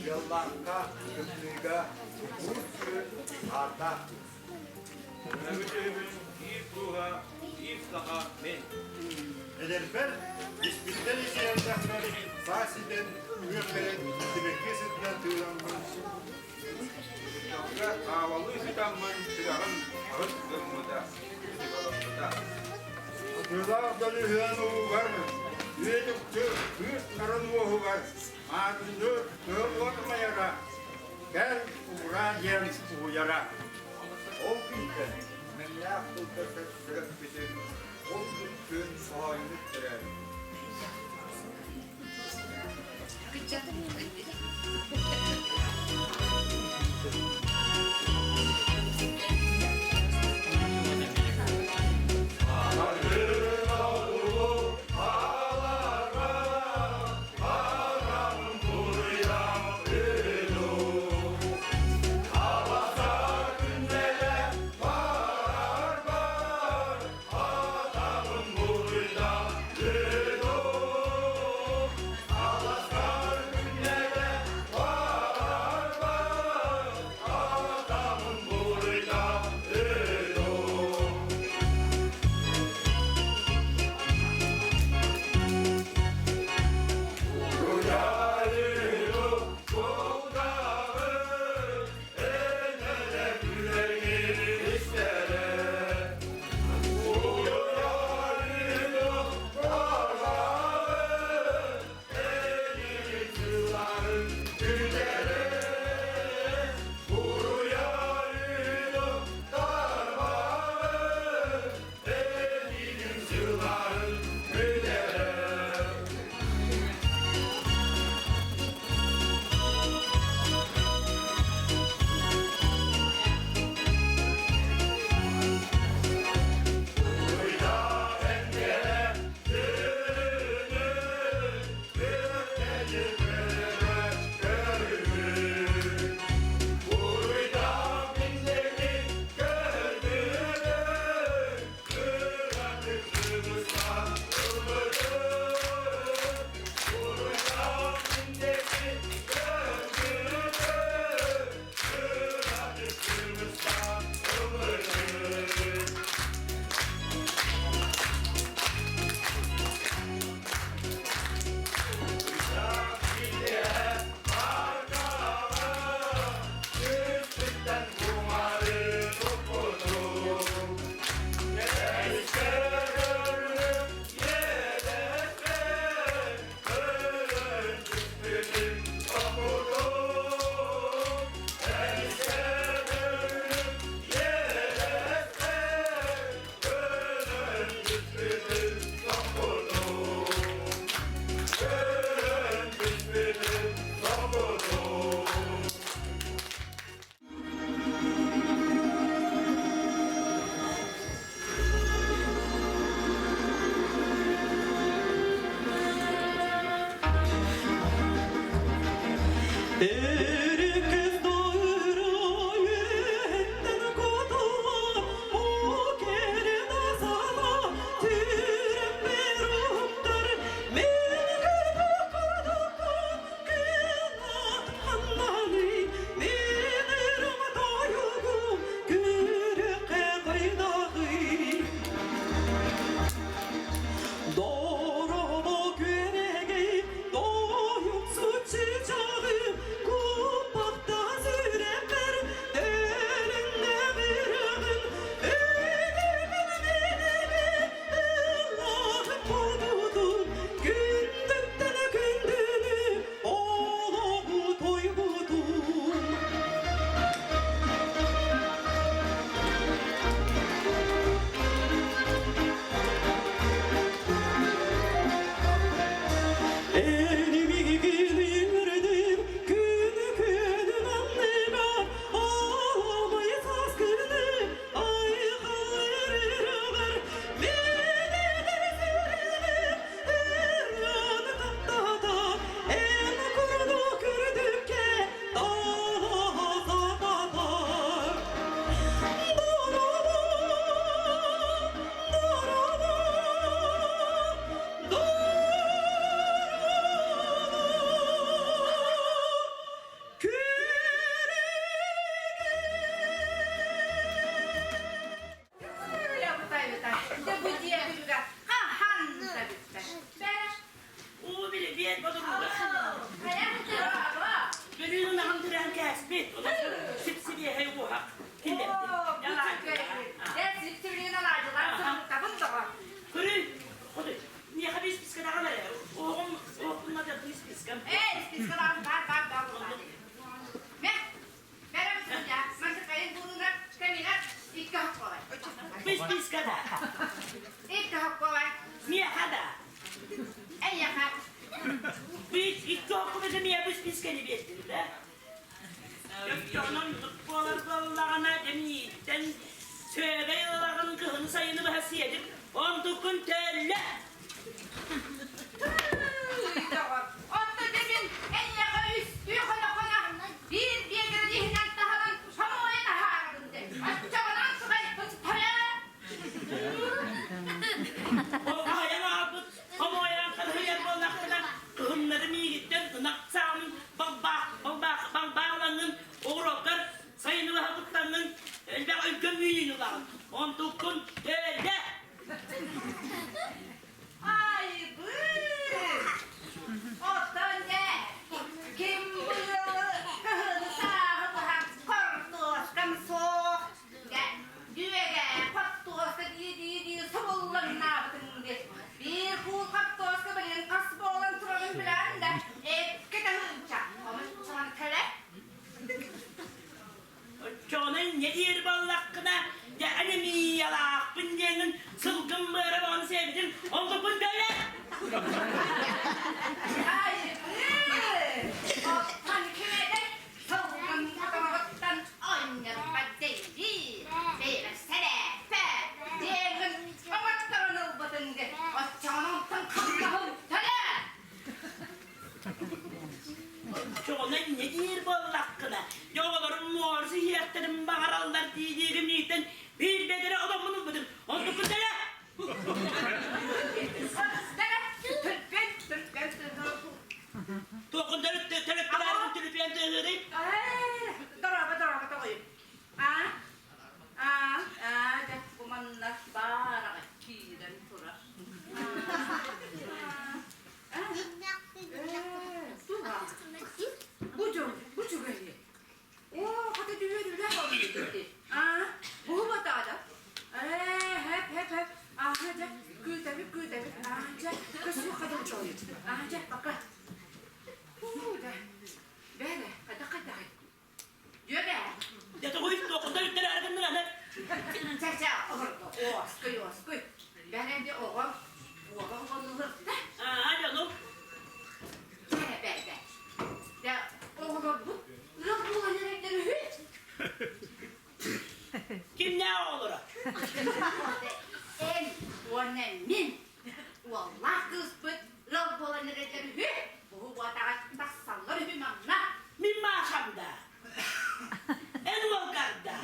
Дьыллаахха, тымныыга уус күөл хаардаах күн. Көмүс өйбүн биир кууһа, биир саха мин. Эдэрбэр испиттэн ичэйэрдэхпэр саас ситэн күөх кэлэн сибэкки сытынан тыыламмын Дьоҥҥо аалалыы сытаммын сүрэҕим аһыс гыммыта, ытыгаламмыта. Атыылаах дөлүһүөн уугар үөтүктү кыыс нарын уоһугар маатынныы кыһыл уот умайара, кэл уураа диэн угуйара. Ол күнтэн мэҥнээх тылга төрөппүтүм, ол күн күн хоһоонньут төрөөбүт. Кэбиспит. Сип-сибиэһэй уоһах киллэрдим. Көрүй, хотой, миэхэ биир списка даҕаны эрэ. Оҕом, оҕом надо биир спискам. Эй, спискалаах баар, баар, баар буолла. Мэ, Быспыска да. Миэхэ да. Икки хоккубузу миэ быспысканы биэрдин да. Дьонон буолар буоллаҕына дэмииттэн сүөгэй ылаҕын кыһын сайыны быһа сиэтик онтуккун төллө. Отто дэмин эйиэхэ үстүү хоно-хоно биир биэдэрэ иһинэн таһынан хомуойа таһаарабын дэ. Оччоҕунан сухайбын тойо. Ол аһайан аалбыт хомуойан харыһыйар буоллахпына кыһыннары миигиттэн ынах саамын балбаах балбаах балбаалаҥҥын оҕуруоккар сайыны быһа куттаҥҥын элбэх өлгөм үүнүүнү ылаҕын. Онтуккун төллө. Айбыыр! Оттон дьэ, ким быйылы кыһыны сааһы быһа хортуоскам суох, дьэ, дьүөгэ хортуоска дии-дии субуллаҥнаабытыҥ дии. Биир куул хортуоска билигин хас буолан турарын билэҕин да, эккэ таһыынча, хомуччунан кэлэ. Оччоҕуна инньэ диир буоллаххына, дьэ анемиялаахпын диэҥин сылгым быара буолан сиэбитин онтукпун төлө! Айыы! Оттон кимэдэ сылгым хотоҥоҕуттан онньорбот дии бэйэбэр сэрээппэ диэҥин оҥотторон ылбытыҥ оччоҕуна онтон хамнаһын төлө! Оччоҕуна инньэ диир буоллаххына, дьэ оҕолорум муорус иһиэхтэрин баҕараллар дии-диигин миигиттэн биир бэдэрэ оломмун ылбытым. Онтуккун төлө! Туоххун төлөппүлээрин түлүпүөн тыаһыырый? Дорообо, дорообо, тоҕойум. Аа, аа, аа, дьэ, бу манна баараҕа киирэн турар. Бу дьон, бу чугаһы. Оо, хата түһүөрүлээх олорбут Аа, буһу батаада. Ээ, хэп, хэп, хэп. Аа, дьэ, күүтэбит, күүтэбит. Аа, дьэ, көсүөх хадым чоойут. Аа, дьэ, пока. Уу, да. Бээрэ, хайдах хайдаҕый? Дьүөгэ. Дьэ, тоҕуй, туоххунда бүттэр аргыннын аны. Чэ, чэ, оһорго, оскуй, оскуй. Бээрэ, ди оҕо, уоба оҕолуһурда. Аа, дьону. Чэ, бэрбэ. Дэ, оҕолорбут ыал буолан эрэрдэр үһү. Кимнээх оҕолоро? Эн уонна мин уоллаах кыыспыт ыал буолан эрэллэр үһү. Буһу буотаҕа тахсаллар үһү манна. Мин Маахам да. Эн уолгар да.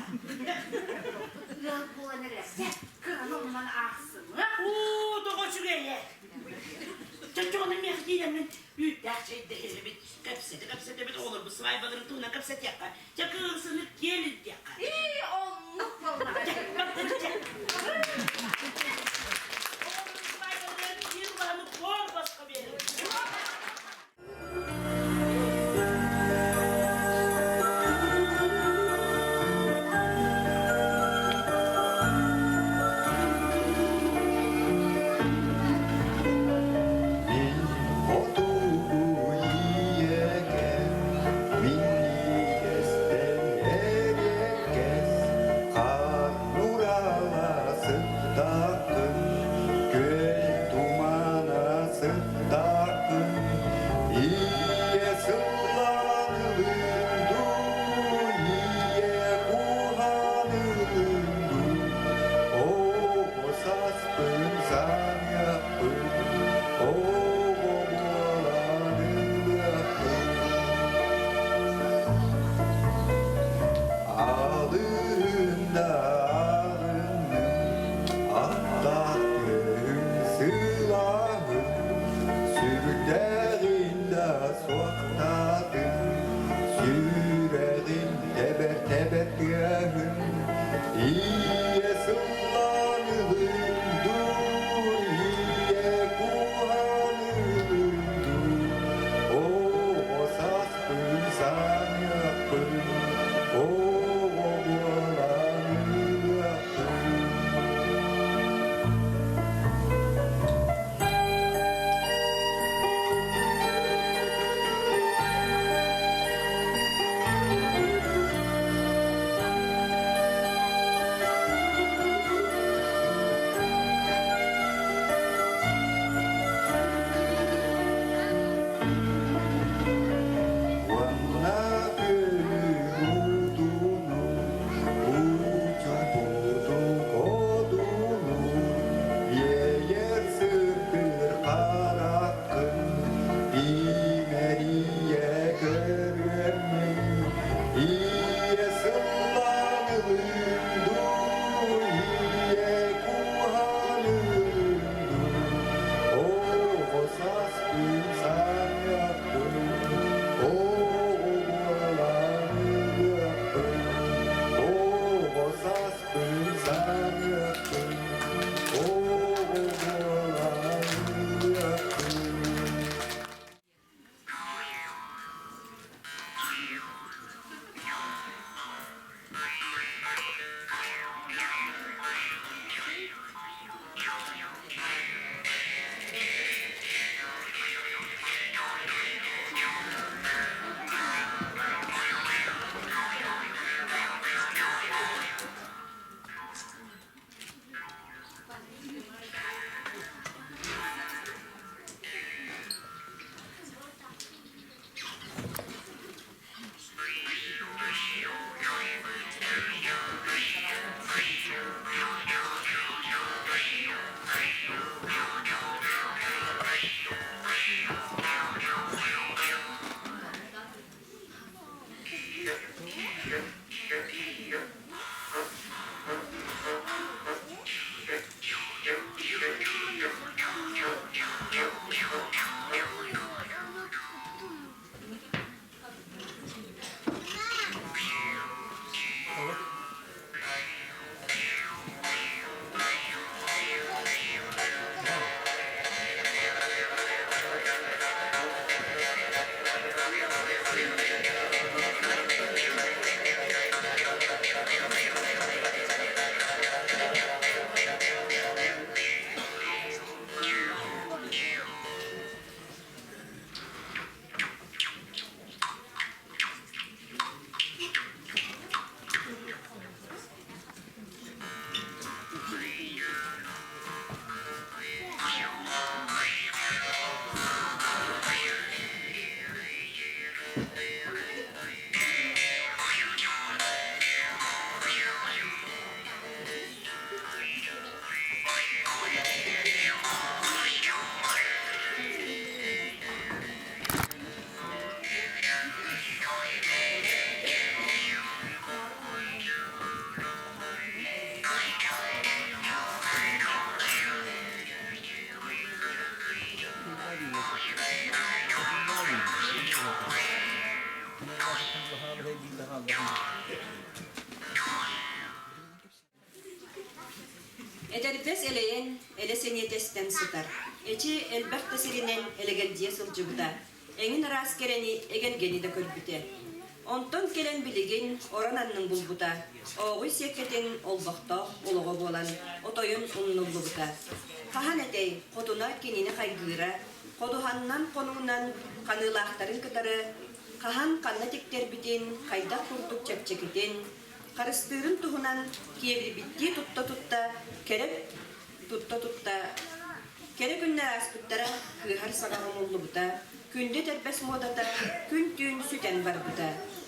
Ыал буолан эрэрсэ кыраны оннунан аахсымыа. Уу, тоҕо үчүгэйэ. Чоччоҕуна миэхэ киирэммин үүттээх чэйдэһэбит, кэпсэтэ-кэпсэтэбит, оҕолорбут свадьбаларын туһунан кэпсэтиэххэ. Чэ, кыысыны киэр илдиэххэ. Ии, оннук буоллаҕа. Чэ, Оҕолорбут свадьбаларын биир улаханы буор босхо биэрэбит. Мин хотугу ийэкэм, минньигэстэн эриэккэс, хаан урала сыттаххын, күөл тумана сыттаххын, ийэ сыллаан ылын дуу, ийэ куһаан ылын дуу, оҕо саспын саныахпын, оҕо буолан ылыахпын. Алыһын да аҕынным, аттаах күөһүм сылааһын, сүрдээҕин да суохтаатым, сүрэҕин тэбэр-тэбэр тыаһын, ийэ сыллаан ылын дуу, ийэ куһаан ылын дуу, оҕо сааспын саныахпын. Эдэрбэс элэйэн, элэ сэниэтэстэн сытар. Эчи элбэх да сиринэн элэгэлдьийэ сылдьыбыта, эҥин араас кэрэни, эгэлгэни да көрбүтэ. Онтон кэлэн билигин орон аннын булбута, ооҕуй сиэккэтин олбохтоох олоҕо буолан отойун умнуллубута. Хаһан этэй, хотуна кинини хайгыыра, ходуһаннан хонуунан ханыылаахтарын кытары хаһан ханна тиктэрбитин, хайдах курдук чэпчэкитин, харыстыырын туһунан киэбирбиттии тутта-тутта кэрэ тутта-тутта кэрэ күннэр ааспыттара, кыыһар саҕаҕым уллубута, күндү этэрбэс муодата күн-түүн сүтэн барбыта.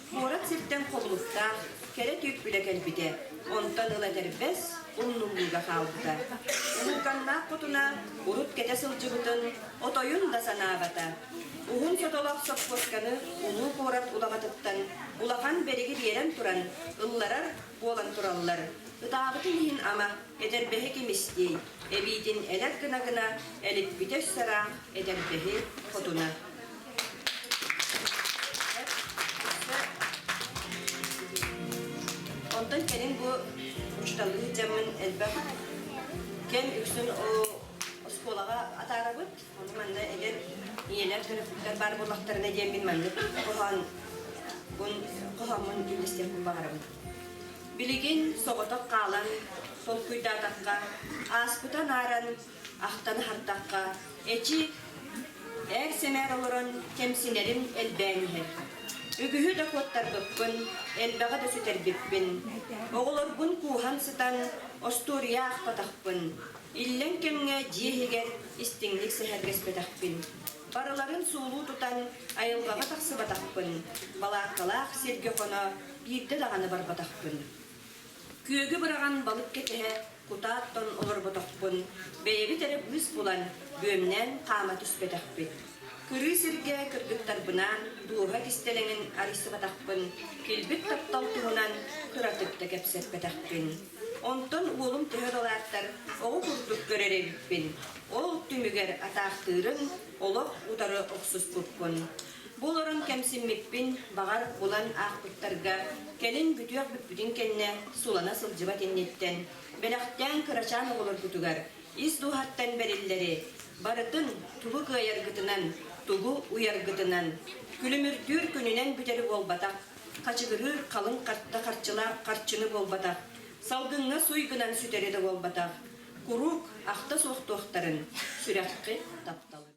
Куорат сиртэн хобулуктаах кэрэ түүппүлэ кэлбитэ, онтон ыла этэрбэс умнуллууга хаалбыта. Улууканнаах хотуна урут кэтэ сылдьыбытын отойун да санаабата. Уһун сотолоох сопхуосканы улуу куорат улаҕатыттан улахан бэриги биэрэн туран ылларар буолан тураллар. Ытаабытын иһин ама, этэрбэһи ким истиэй, эбиитин элэк гына-гына элиппитэ өссө ыраах этэрбэһи хотуна. Онтон кэлин бу учууталлыы сылдьаммын элбэх кэм үксүн оскуолаҕа атаарабыт. Ону манна эдэр ийэлэр төрөппүттэр баар буоллахтарына диэммин маннык хоһоон хоһооммун үллэстиэхпин баҕарабын. Билигин соҕотох хаалан толкуйдаатахха, ааспыта анааран, ахтан аһардахха, эчи ээр-сэмээр олорон кэмсинэрим элбээн иһэр. Үгүһү да куоттарбыппын, элбэҕи да сүтэрбиппин. Оҕолорбун кууһан сытан остуоруйа аахпатахпын, Иллэҥ кэмҥэ дьиэ иһигэр истиҥник сэһэргэспэтэхпин, барыларын суулуу тутан айылҕаҕа тахсыбатахпын, балааккалаах сиргэ хоно биирдэ даҕаны барбатахпын. Күөгү быраҕан балык кэтэһэ кутааттан олорботохпун, бэйэбит эрэ быыс булан бүөмнээн хаама түспэтэхпит. Кырыы сиргэ кыргыттарбынаан дууһа кистэлэҥин арыйсыбатахпын, килбит таптал туһунан кыратык да кэпсэппэтэхпин. Онтон уолум төһө да улааттар, оҕо курдук көрөр эбиппин. Ол түмүгэр атаахтыырын олох утары охсуспуппун. Бу олорон кэмсиммиппин, баҕар, булан аахпыттарга, кэлин бүтүөх бүппүтүн кэннэ сулана сылдьыбат инниттэн, бэлэхтээн кырачаан оҕолоргутугар ис дууһаттан бэриллэри, барытын тугу кыайаргытынан, тугу уйаргытынан, күлүмүрдүүр күнүнэн бүтэри буолбатах, хачыгырыыр халыҥ харта харчылаах харчыны буолбатах, салгыҥҥа суй гынан сүтэри да буолбатах, куруук ахта суохтуохтарын сүрэххит тапталын.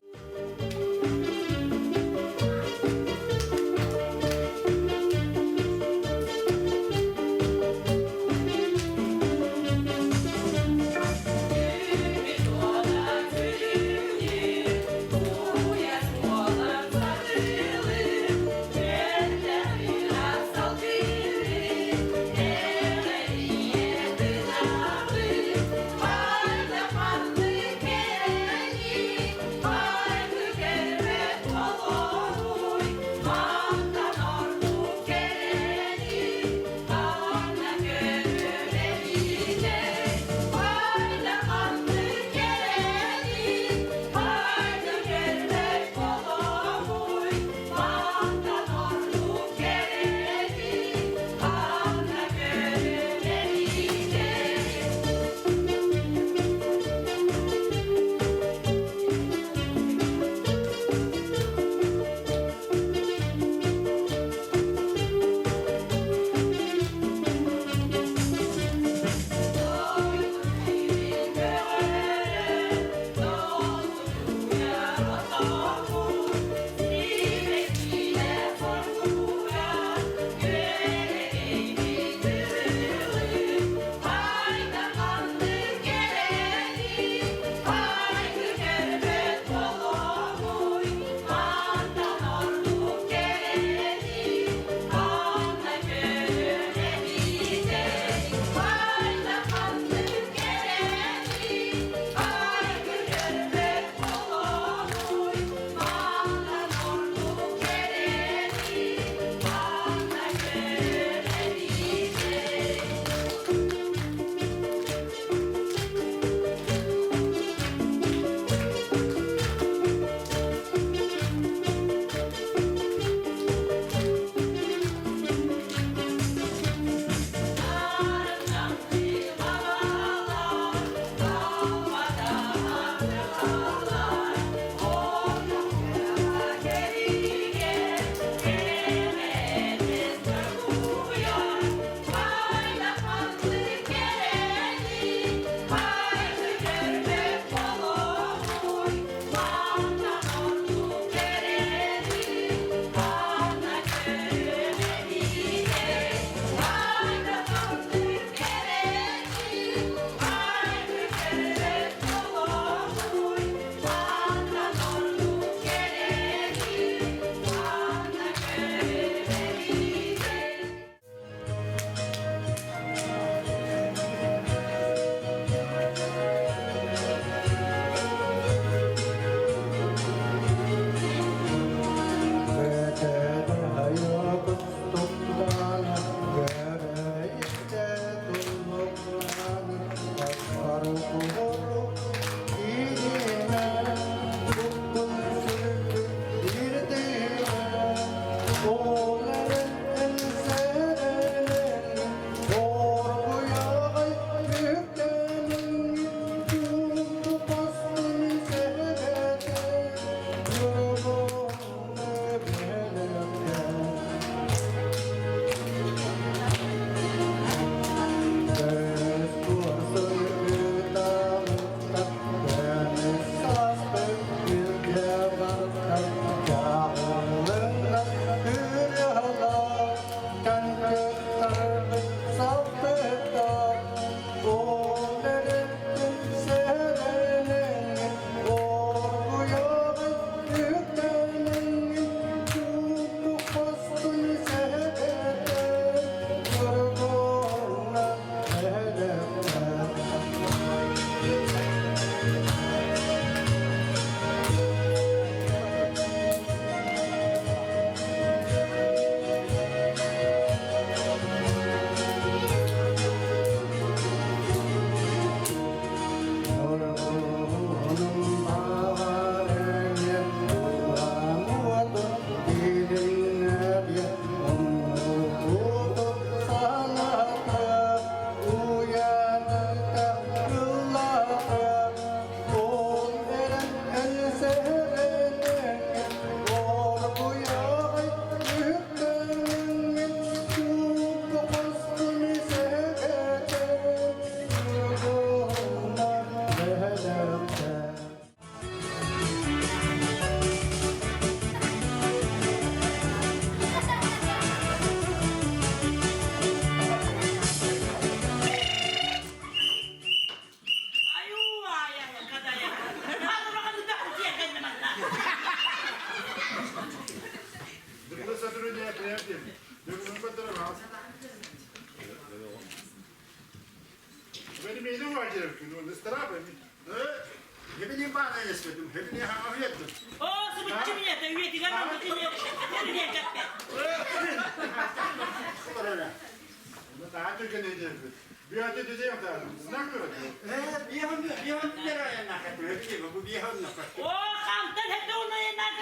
Оо, сыбыччы ийэтэ үйэтигэр ылбыт ийэ Оо, хантан этэ унайынан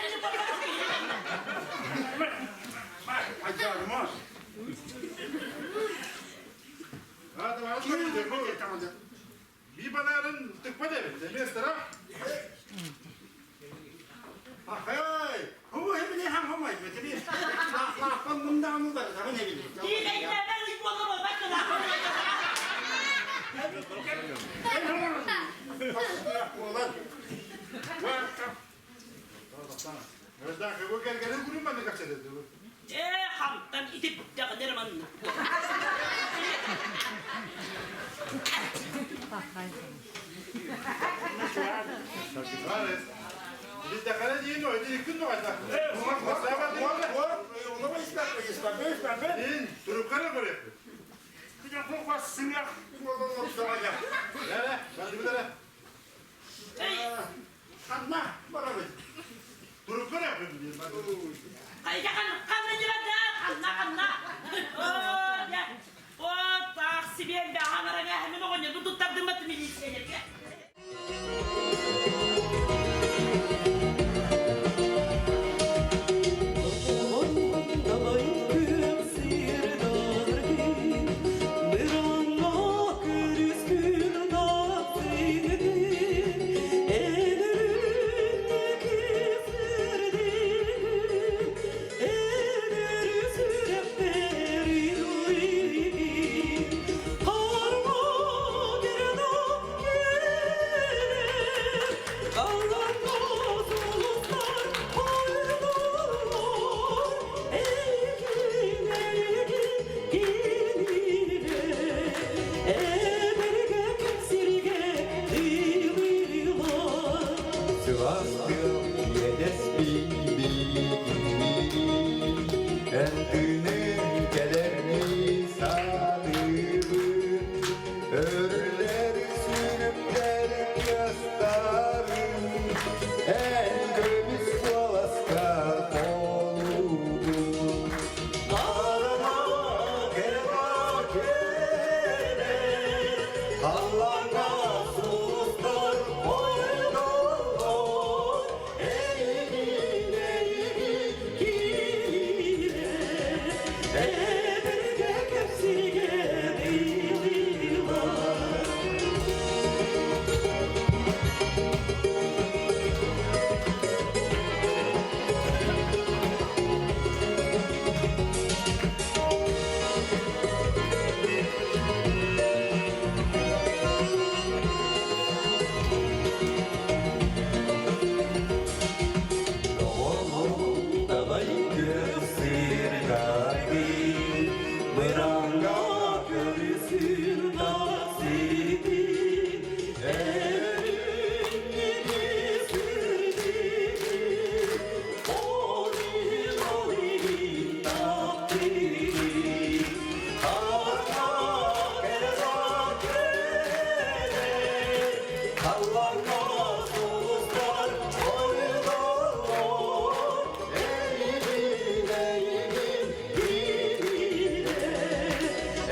Би банарын тыкпат эбит, эмиэ ыстара. Ээ, хантан итиптэҕинэр манна. Хайда ханна дьыбарда? Ханна ханна? Оо, дьэ. Оо, таах сибиэн бэҕэһээ араҥа мин оҕонньорбун туттардыммат милициялэргэ. Сылаас тыал иэдэс биибиигиниин, Эн тыыныҥ кэлэрнии саныыбын, Өрүлэр сүүрүктэр тыастарын, Эн көмүс куоласкар холуубун. Арана кэлэ Халлааҥҥа сулустар ойдоллор, Эйигин, эйигин киирэ, Эдэргэ кэпсигэ дыыллар. Доҕорум далай күөх сыырдаргын, Быраҥҥа көрүсүн тахсытын, Эринники сүрдүгүн, Олин олин таптыыр. Арга кэлэр, Халлааҥҥа сулустар ойдоллор, Эйигин, эйигин билиэ,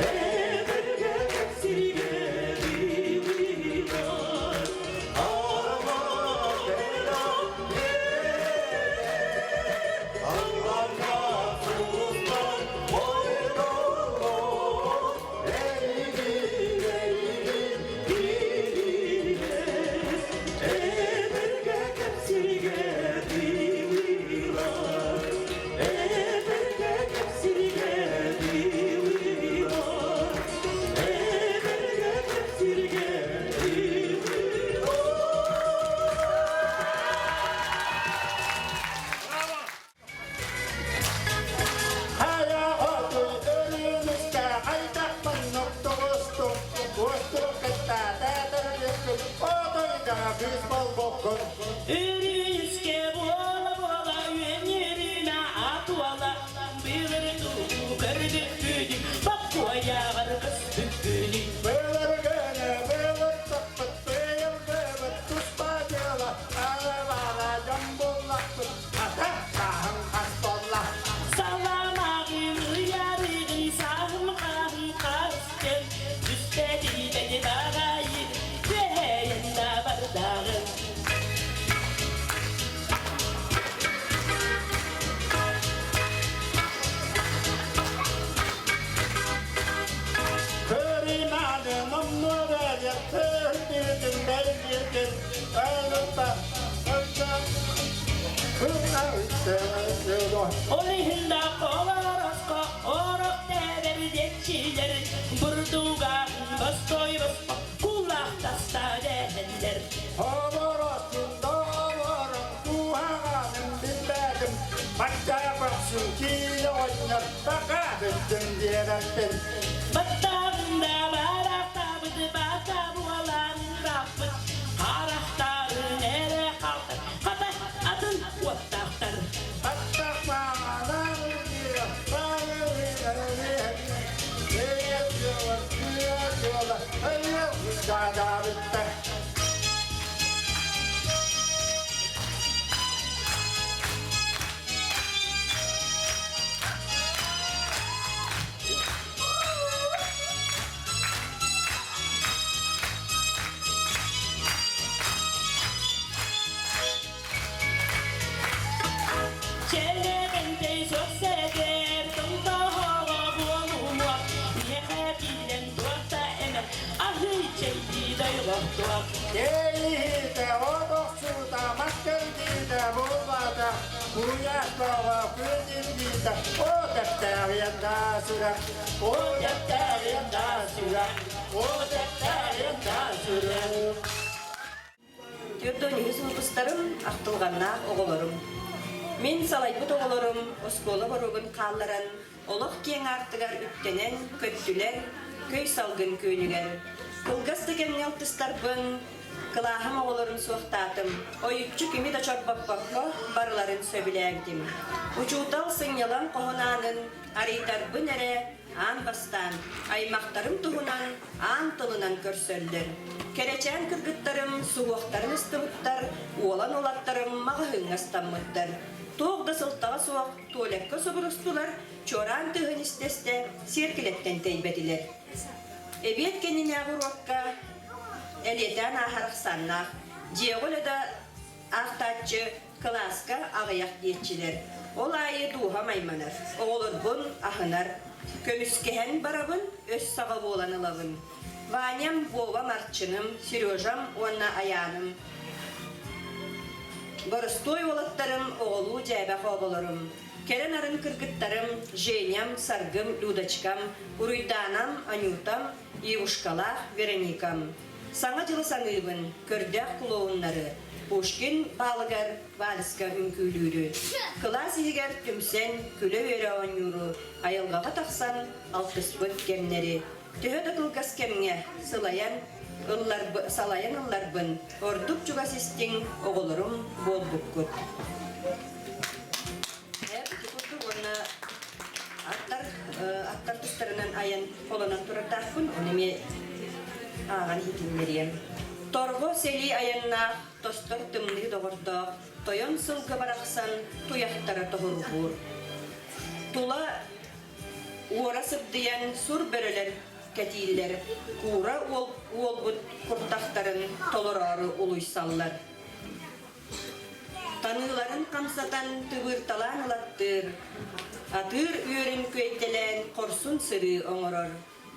Эдэргэ кэпсииргэ дылылар, Арга кэлэр, Халлааҥҥа сулустар ойдоллор, Эйигин, эйигин билиэ, Эдэргэ кэпсииргэ дылылар, Эдэргэ кэпсииргэ дылылар, Эдэргэ кэпсииргэ дылылар. Өрүскэ буола-буола үөннүрүмэ атуала. Көрбүппүнүй, бокуойаҕар көспүппүнүй. Былыргыны былыртаппыт, быйылгыбыт туспа дьыала, алы-бара дьон буллахпыт, ата сааһын хас буолла. Саламаҕын ыйарыгын сааһым хаһын харыстын, түспэтиибэни баҕайы, түһэйэн да бардаҕын. Көрүманы номнуорайа төрдүтүн бэлиэтин ылыппа Ол иһин да холороско орох тэбэр диэччилэр бурдуга бостой босхо кулаах таста дэһэллэр. Оборотун дооворун куһаҕанын билбэтим, бачча бахсын киилэ оҕонньор бакаабыттын диэбэппин. Баттаҕында барахтаабыт бата буолан ырааппыт, харахтарын эрэ халтар, хата атын уоттаахтар. Баттах баҕалаах Чэлэбэнтэй сөксэдэр томтоһоҕо буолумуох, миэхэ киирэн туохта эмэ аһыы чэйдии дойҕохтуох. Киһитэ от охсуута, мас кэрдиитэ буолбата, куйаастааҕа күн ирдиитэ, о тэптээҕиэн да сүрэх, о тэптээҕиэн да сүрэх, о тэптээҕиэн да сүрэх. 43 выпустарым, ахтылҕаннаах оҕолорум. Мин салайбыт оҕолорум оскуола боруогун хаалларан, олох киэҥ аартыгар үктэнэн көттүлэр, көй салгын күөнүгэр. Кылгас да кэмҥэ алтыстарбын, кылааһым оҕолорун суохтаатым, ойуччу кими да чорбоппокко барыларын сөбүлээбитим. Учуутал сынньалаҥ хоһун аанын арыйтарбын эрэ аан бастаан аймахтарым туһунан аан тылынан көрсөллөр. Кэрэчээн кыргыттарым суһуохтарын ыстыбыттар, уолан уолаттарым маҕаһыыҥҥа ыстаммыттар. Туох да сылтаҕа суох туалекка субурустулар, чуораан тыаһын истэ-истэ сиэркилэттэн тэйбэтилэр. Эбиэт кэннинээҕи уруокка элиэтээн ааһар ахсааннаах, дьиэҕэ үлэ да аахтааччы кылааска аҕыйах диэччилэр. Ол аайы дууһам айманар, оҕолорбун аһынар. Көмүскэһэн барабын, өс саҕа буолан ылабын. Ваням, Вовам, Арчыным, Сережам уонна Айааным. Боростуой уолаттарым, оҕолуу дьээбэ хооболорум. Кэрэ нарын кыргыттарым, Женям, Саргым, Людочкам, Уруйдаанам, Анютам, Ивушкалаах Вероникам. Саҥа дьылы саныыбын, көрдөөх клоуннары, Пушкин баалыгар вальска үҥкүүлүүрү, кылаас иһигэр түмсэн күлэ-үөрэ оонньууру, айылҕаҕа тахсан алтыспыт кэмнэри, төһө да кылгас кэмҥэ сылайан ылларбы, салайан ылларбын, ордук чугас истиҥ оҕолорум буолбуккут. Ити курдук уонна аттар аттар тустарынан айан холонон турардаахпын, ону эмиэ ааҕан иһитиннэриэм. Торҕо сэлии айаннаах, тостор тымныы доҕордоох, тойон сылгы барахсан туйахтара тоһурҕуур. Тула уора сыбдыйан сур бөрөлөр кэтииллэр, куура уолбут куртахтарын толороору улуйсаллар. Таныыларын хамсатан тыбыырталаан ылаттыыр, атыыр үөрүн күөйтэлээн хорсун сырыы оҥорор.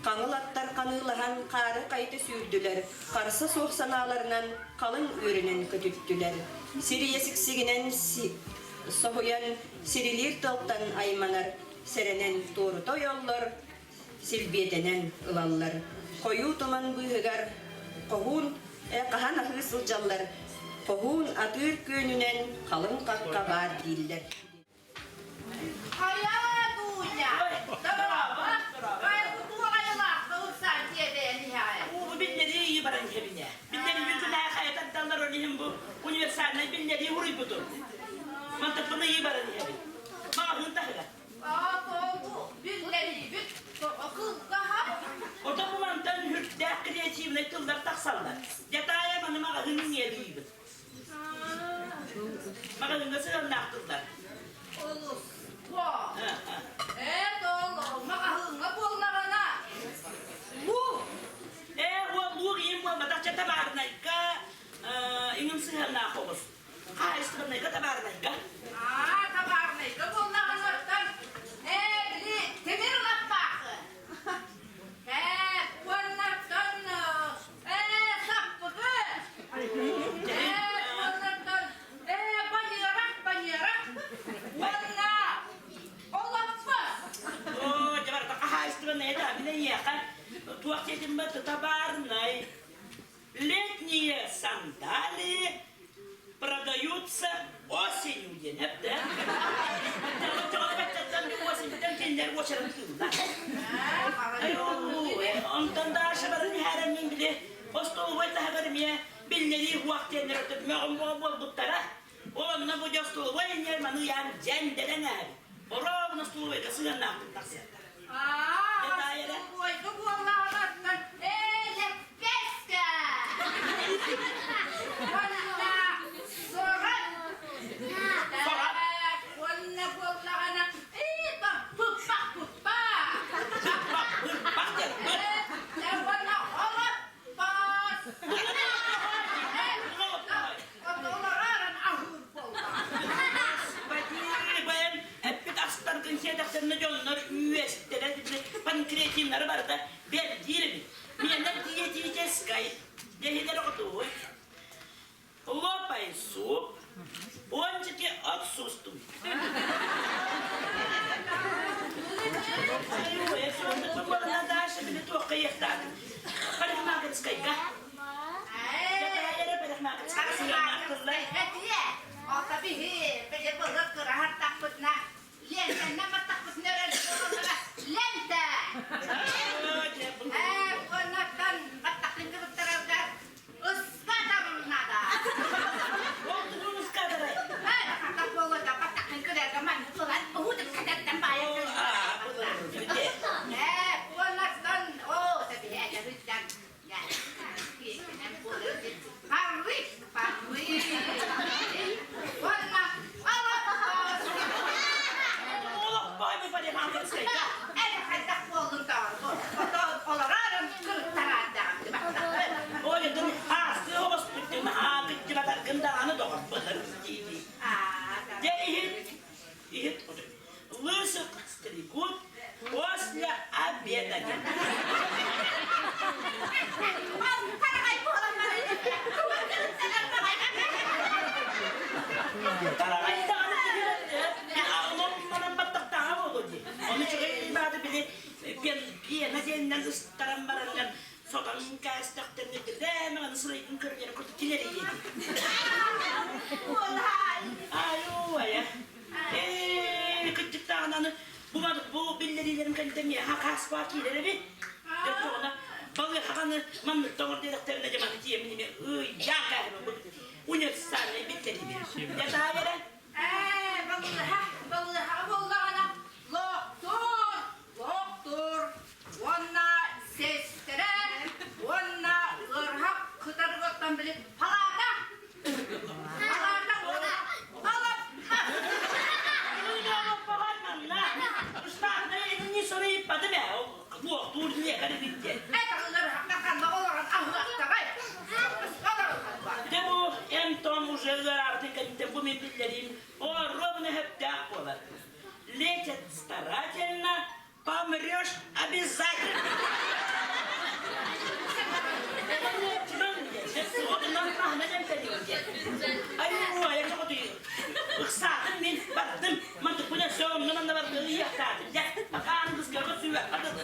Хаҥыл аттар ханыылаһан хаары хайыта сүүрдүлэр, харса суох санааларынан халыҥ үөрүнэн көтүттүлэр. Сирийэ сиксигинэн соһуйан сирилиир тыалтан айманар, сэрэнэн туорута ойоллор, силбиэтэнэн ылаллар. Хойуу туман быыһыгар хоһуун хаһан аһыы сылдьаллар, хоһуун атыыр күөнүнэн халыҥ хахха баар дииллэр. Хайа, Дуня, дорообо. Туох айылаах ылсан тиэтэйэн иһэҕин? Уу, биллэрии баран иһэбинэ. Биллэрии күнээ хайа тардаллар ол иһин бу универсальнай биллэрии уруйбутум. Мантан ыы баран иһэбин. Маҕаһыын таһыгар. Оо, бу биллэрии. Мин эйиэхэ туох диэтим ба табаарынай. Летние сандалии продаются осенью диэн эптэ. Осеньтан кинилэр уочаран тыыллар. Онтон Даша баран иһээрэн мин били остолобуой таһыгар эмиэ биллэрии уох диэннэр мөҕүм буолбуттара. Онно бу дьэ остолобуой иннигэр маны ыйаан дьэндэрэн ээбит. Ровно остолобуойга сыһыаннаахпын тахсыахтара. Остолобуойга буоллаҕына элэппэскэ! Уонна сорат! Сорат! Уонна буоллаҕына пуппах пуппах! Пуппах пуппах диэн. Уонна олоппос! Эппит астаргын сиэтэхтэринэ дьоннор үөстэрэ панкреатиннары барыта бэрдиир эбит. Миэнэ диетическай дэһилэр оҕотуой. Лопай суп, пончики отсутствуют. Даша били туохха иэхтаатын. Парикмахерскайга. Лысых стригут после обеда. Пена ыстаран бараннар сотон кээстэхтэринэ билээмэҕин сырайгын көрүнэр курдук килэрийиэ. Айуу айа. Ээ кырдьыктааҕын аны бу бу биллэриилэрим кэнниттэн миэхэ хааспаа киирэр эбит. Дьэ балыыһаҕаны маннык тоҥор диэтэхтэринэ дьэ маны тиийэммин эмиэ ыйаан кээһэбин бу универсальнай биллэриибин. Дьэ таай эрэ. Ээ, балыыһа, балыыһаҕа буоллаҕына локтур, локтур уонна сестэрэ уонна ыарыһах кытарыгыттан били палаата палаата уонна Дьэ бу эм-том уже ыараабытын кэнниттэн бу мин биллэриим ровно сөптөөх буолар. Лечат старательно, помрешь обязательно. Ыксаатым мин бардым, мантыкпына сөҕүммүн анна бардым ыйыахтаатым. Дьэ, бакаан кыскарга сүүрэ хатылы.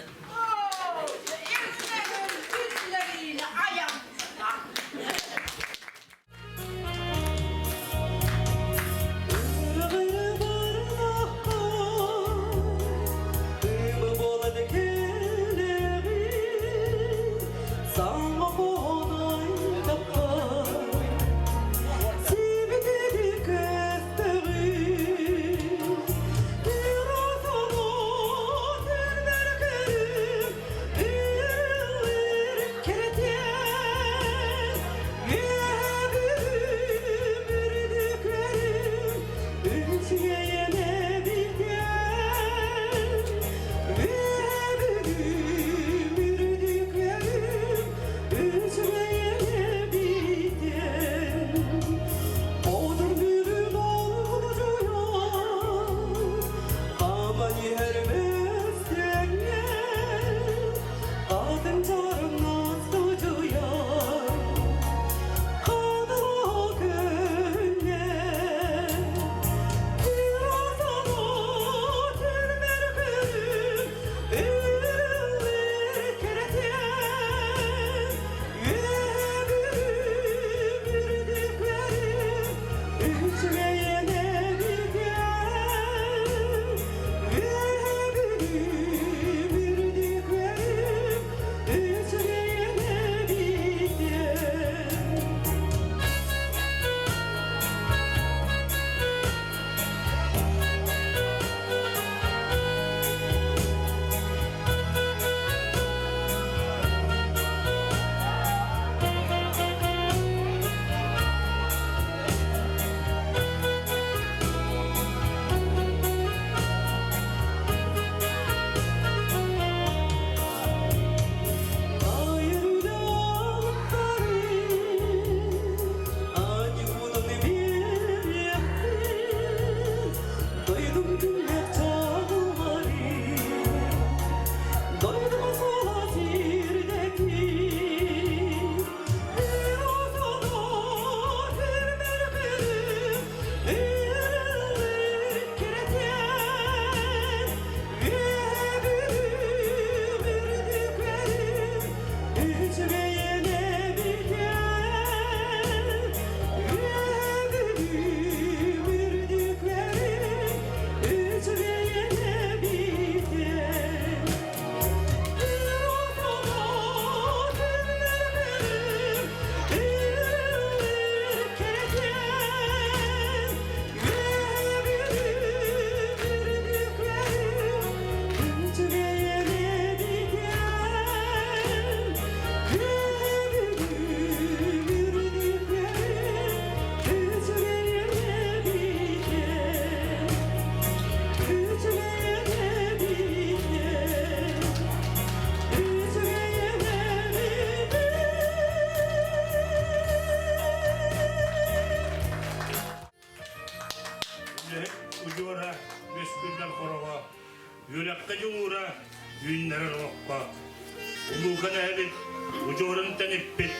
дьулуура үүннэрэр олоххо. Улуукан эһэбит удьуорун тэниппит,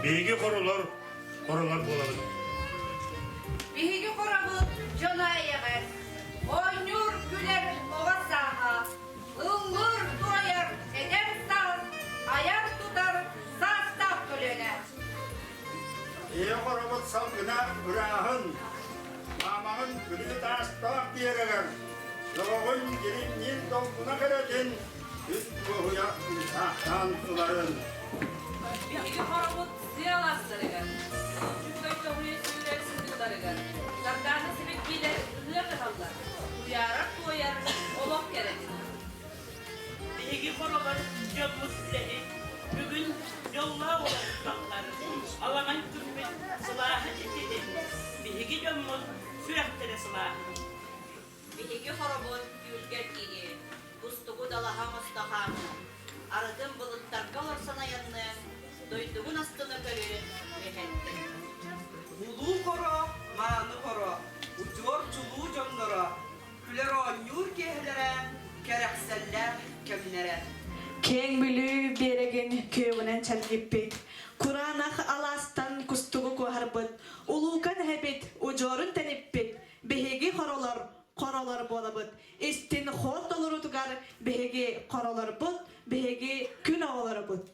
биһиги хоролор, хоролор буолабыт. Биһиги хоробут дьоно эйэҕэс, оонньуур күлэр оҕо сааһа, ыллыыр туойар эдэр саас, айар-тутар саастаах көлүөнэ. Ийэ хоробут салгына ырааһын, маамаҕын күлү таастаах биэрэгэр, доҕоҕун дьиримниир долгуна кэрэтин, үс дуоһуйа ынсаахтаан ыларын. Биһиги хоробут сыал астарыгар, чугай тоһуйа сүүрэр сытыыларыгар, сардаана сибэккилэр ыһыах ыһаллар, туйаарар туойар олох кэрэтин. Биһиги хоролор дьоммут үлэһит, бүгүн дьоллоох олохтоохтор, аламай күммүт сылааһын ититин, биһиги дьоммут сүрэхтэрэ сылааһын. Биһиги хоробут түүлгэр киирии, кустугу далаһа оҥосто хаамыы, арытын былыттарга олорсон айанныаҥ, дойдугун астына көрүөн үөһэттин. Улуу хоро, мааны хоро, удьуор чулуу дьонноро, күлэр-оонньуур киэһэлэрэ, кэрэхсэллээх кэмнэрэ. Киэҥ Бүлүү биэрэгин күөҕүнэн чэлгиппит, кураанах алаастан кустугу куоһарбыт, улуукан эһэбит удьуорун тэниппит, биһиги хоролор, хоролор буолабыт. Истин хор толоруутугар биһиги хоролорбут, биһиги күн оҕолоробут.